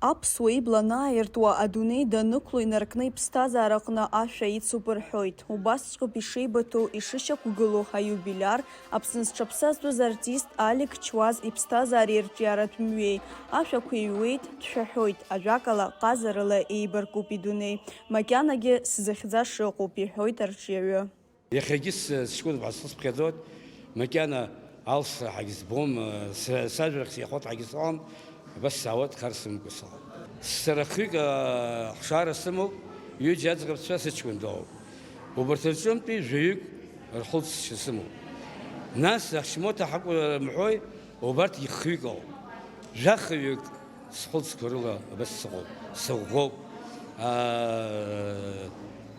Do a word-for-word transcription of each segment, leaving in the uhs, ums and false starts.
Аԥсуа ибла анааиртуа, адунеи данықәло инаркны иԥсҭазаараҟны ашәа ицуп рҳәоит. Убасҵәҟьоуп ишеибыҭоу, ишышьақәгылоу ҳаиубилиар, Аԥсны зҽаԥсазтәыз артист Алик Чуаз иԥсҭазаареи рҿиаратә мҩеи. Ашәақәа иҩуеит, дшәаҳәоит, ажәакала, ҟазарыла еибаркуп идунеи. Макьанагьы сзыхьӡаша ыҟоуп, иҳәоит арҿиаҩы. Иахьагьы сыҷкәын ҳәа сыцәԥхьаӡоит, макьана алсра ҳагьзбом, са-, сажәрахь сеихәоит ҳагьсыҟам, абас саауеит хар сымкәа сыҟам. Сара хҩык, а, хшара сымоуп, ҩыџьа аӡӷабцәа сыҷкәын дыҟоуп. Убарҭ рҿынтәи жәаҩык рхылҵшьа сымоуп. Нас ахшьмоҭа ҳакәу рымҳәои, убарҭ хҩык ауп. Жәахаҩык Схәыцқәа рыла абас сыҟоуп, сыӷәӷәоуп. Аа,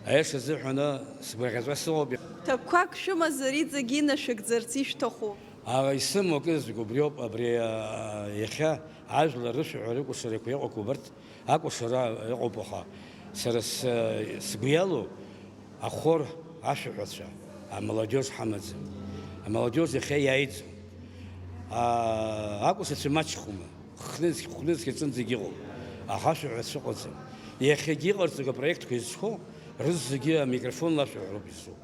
аиаша азыҳәаны сгәырӷьаҵәа сыҟоуп. Ҭакқәак шәымазар, иҵегьы инашәыгӡарц ишәҭаху? Ара исымоу акызаҵәык убриоуп, абри, аа, иахьа ажәлар рышәаҳәара акәашарақәа иҟақәоу убарҭ акәашара ыҟоуп, аха сара с-, сгәы иалоу, Ахор ашәаҳәацәа, амолодежь ҳамаӡам. Амолодежь иахьа иааиӡом. А, акәашацәа маҷхома? Хнызқь, хәнызқь аҿынӡагь иҟоуп. Аха ашәаҳәацәа ыҟаӡам. Иахьагьы иҟарҵогьы апроектқәа изҿқәоу рызегьы амикрофонла ашәаҳәароуп изҿу.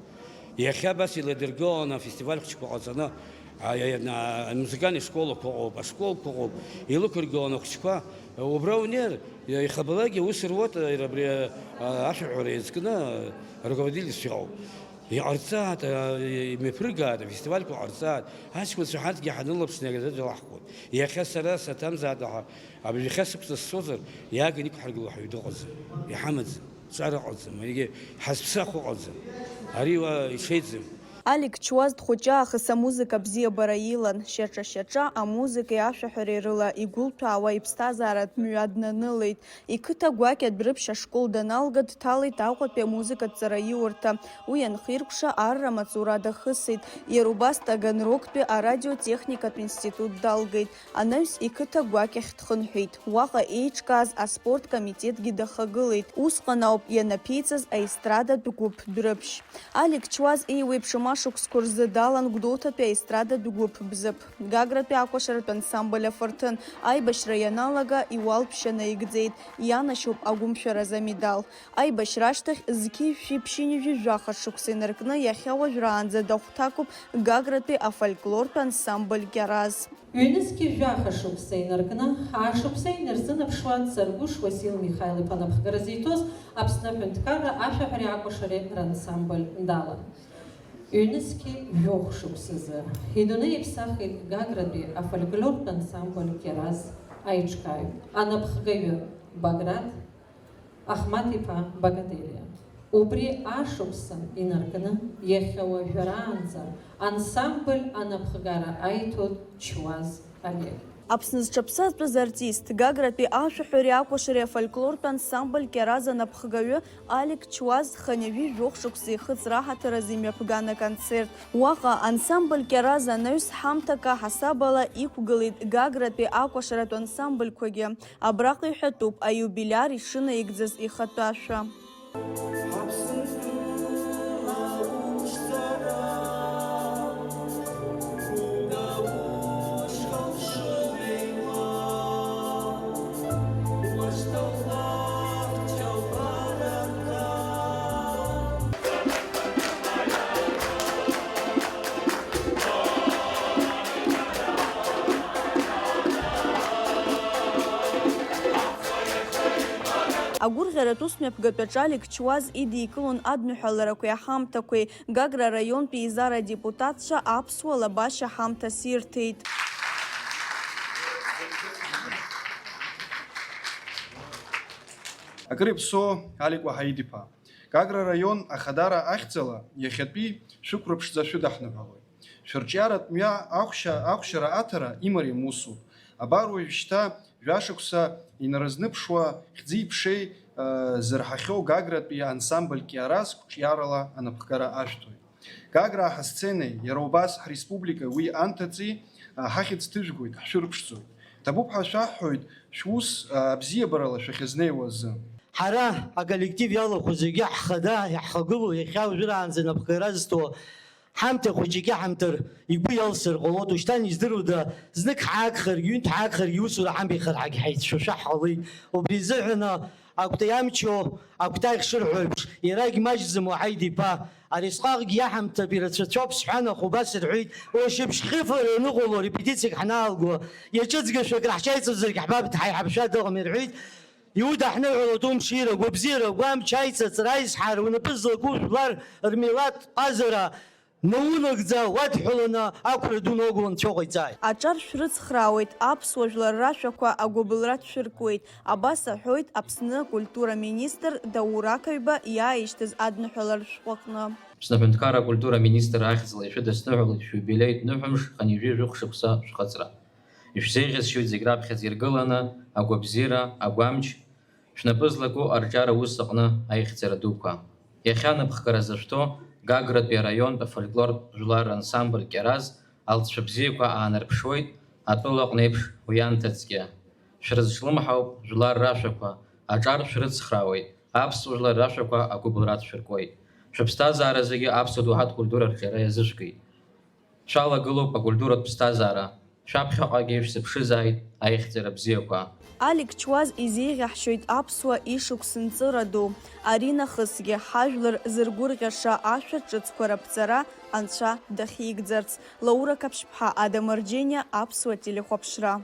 Иахьа абас иладыргыланы афестиваль хәыҷқәа ҟаҵаны, А, а, а, амузыкальный школақәа ыҟоуп, ашколқәа ыҟоуп, илықәыргыланы ахәыҷқәа, убра унеир, ихабалакгьы аус руеит, иара абри, а, ашәаҳәара иазкны, а, руководительцәа иҟоуп. Иҟарҵааит, а, имҩаԥыргааит, афестивальқәа ҟарҵааит, аҷкәынцәа ҳарҭгьы ҳанылаԥшны иагаӡаӡа лаҳхәоит. Иахьа сара саҭамзаат, аха абжахьа сықәҵа сцозар, иааган иқәҳаргыло ҳаҩ дыҟаӡам, иҳамаӡам. Ҿар ыҟаӡам, егьи ҳазԥсахуа ыҟаӡам. Ари уа иҽеиӡам. Алик Чуаз дхәыҷы аахыс амузыка абзиабара илан. Шьаҿа-шьаҿа амузыкеи ашәаҳәареи рыла игәылҭәаауа иԥсҭазааратә мҩа днанылеит. Иқыҭа гәакьа Дәрыԥшь ашкол даналга, дҭалеит Аҟәатәи амузыкатә ҵараиурҭа. Уи анхиркәша, арра амаҵура дахысит. Иара убас Таганрогтәи арадиотехникатә институт далгеит. Анаҩс иқыҭа гәакьахь дхынҳәит. Уаҟа еиҿкааз аспорт комитетгьы дахагылеит. Усҟан ауп ианаԥиҵаз аестрадатә гәыԥ Дәрыԥшь. Алик Чуаз еиуеиԥшым ашықәсқәа рзы далан Гәдоуҭатәи аестрадатә гәыԥ Бзыԥ. Гагратәи акәашаратә ансамбль Афырҭын аибашьра ианалага иуалԥшьа наигӡеит, ианашьоуп агәымшәаразы амедал. Аибашьра ашьҭахь зқьи жәшәи ԥшьынҩажәи жәаха шықәса инаркны иахьа уажәраанӡа дахәҭакуп Гагратәи афольклортә ансамбль Кьараз. Ҩнызқьи жәаха шықәса инаркны, аашықәса инарзынаԥшуа Царгәыш Уасил Михаил-иԥа анапхгара зиҭоз Аԥсны аҳәынҭқарра ашәаҳәареи акәашареи рансамбль далан. Ҩнызқьи жәохә шықәсазы идунеи иԥсахит Гагратәи афольклортә ансамбль Кьараз аиҿкааҩ, анапхгаҩы Баграт Ахмаҭ-иԥа Багателиа. Убри ашықәсан инаркны, иахьа уажәраанӡа ансамбль анапхгара аиҭоит Чуаз Олег. Аԥсны зҽаԥсазтәыз артист, Гагратәи ашәаҳәареи акәашареи афольклортә ансамбль Кьараз анапхгаҩы Алик Чуаз хынҩажәи жәохә шықәса ихыҵра аҳаҭыр азы имҩаԥган аконцерт. Уаҟа ансамбль Кьараз анаҩс ҳамҭак аҳасабала иқәгылеит Гагратәи акәашаратә ансамбльқәагьы. Абраҟа иҳәатәуп аиубилиар ишынаигӡаз ихатәы ашәа. Агәырӷьаратә усмҩаԥгатә аҿы Алик Чуаз идикылон адныҳәаларақәеи аҳамҭақәеи, Гагра араионтәи еизара адепутатцәа аԥсуа лабашьа ҳамҭас ирҭеит. Акыр иаԥсоу Алик Уаҳаид-иԥа. Гагра араион Ахадара ахьӡала иахьатәи шәықәрыԥшӡа шәыдаҳныҳәалоит. Шәырҿиаратә мҩа ахәшьа-, ахәшьара аҭара имариам усуп. Абар уажәшьҭа жәашықәса инарызныԥшуа хьӡи-ԥшеи, э, зырҳахьоу Гагратәи ансамбль Кьараз қәҿиарала анапхгара ашәҭоит. Гаграа ҳасценеи, иара убас ҳреспубликеи уи анҭыҵи, э, ҳахьӡ ҭыжәгоит, ҳшәырԥшӡоит. Ҭабуп ҳәа шәаҳҳәоит, шәус, э, абзиабарала шәахьызнеиуа азы. Ҳара, аколлектив иалахәу зегьы ҳхада иаҳхагылоу, иахьа уажәраанӡа напхгара зҭо, Ҳамҭа хәыҷык иаҳамҭар игәы иалсыр ҟалоит, ушьҭан издыруада, знык ҳаагхаргь, ҩынтә ҳаагхаргь, иусура ҳамбеихар ҳагьҳаицәшәашәа ҳҟалеит. Убри изыҳәаны акәты иамчу, акәтаӷь шырҳәо еиԥш, иарагь маҷӡам уаҳа идиԥа. Аресҟаҟгьы иаҳамҭап, ирацәацәоуп сҳәан, аха убас ирҳәеит, уи ашьыбжь хьыфара ианыҟало, репетициак ҳанаалго, иаҿыҵгашәа акраҳҿаиҵозаргь ҳбап, дҳаиҳабшәа дыҟам, ирҳәеит. Иудаҳныҳәалоит умшира, гәабзиара, гәамч, аицыҵра, аизҳара, унапы злаку жәлар рмилаҭ ҟазара, наунагӡа уадҳәаланы ақәра ду ноугылан цәоҟа иҵааит. Аҿар шәрыцхраауеит, аԥсуа жәлар рашәақәа агәыбылра шәыркуеит, абас аҳәоит Аԥсны акультура министр Даур Ақаҩба иааишьҭыз адныҳәаларатә шәҟәы аҟны. Аԥсны аҳәынҭқарра акультура аминистр ахьӡала ишәыдысныҳәалеит шәиубилеитә ныҳәамш хынҩажәи жәохә шықәса шәхыҵра. Ишәзеиӷьасшьоит зегь раԥхьаӡа иргыланы агәабзиара, агәамч, шәнапы злаку арҿиара ус аҟны аихьӡара дуқәа. Иахьа аныԥхгара зашәҭоу Гагратәи араионтә афольклортә жәлар рансамбль Кьараз алҵшәа бзиақәа аанарԥшуеит атәыла аҟны еиԥш уи анҭыҵгьы. Шәрызҿлымҳауп жәлар рашәақәа, аҿар шәрыцхраауеит, аԥсуа жәлар рашәақәа агәыбылра шәыркуеит. Шәыԥсҭазаара зегьы аԥсуа доуҳатә культура арҿиара иазышәкит. Шәалагылоуп акультуратә ԥсҭазаара, шәаԥхьаҟагьы шәзыԥшызааит аихьӡара бзиақәа. Алик Чуаз изеиӷьаҳшьоит аԥсуа ишықәс нҵыра ду. Ари нахысгьы ҳажәлар зыргәырӷьаша ашәа ҿыцқәа раԥҵара Анцәа дахьигӡарц. Лаура Қаԥшьԥҳа, Ада Марџьениа, Аԥсуа телехәаԥшра.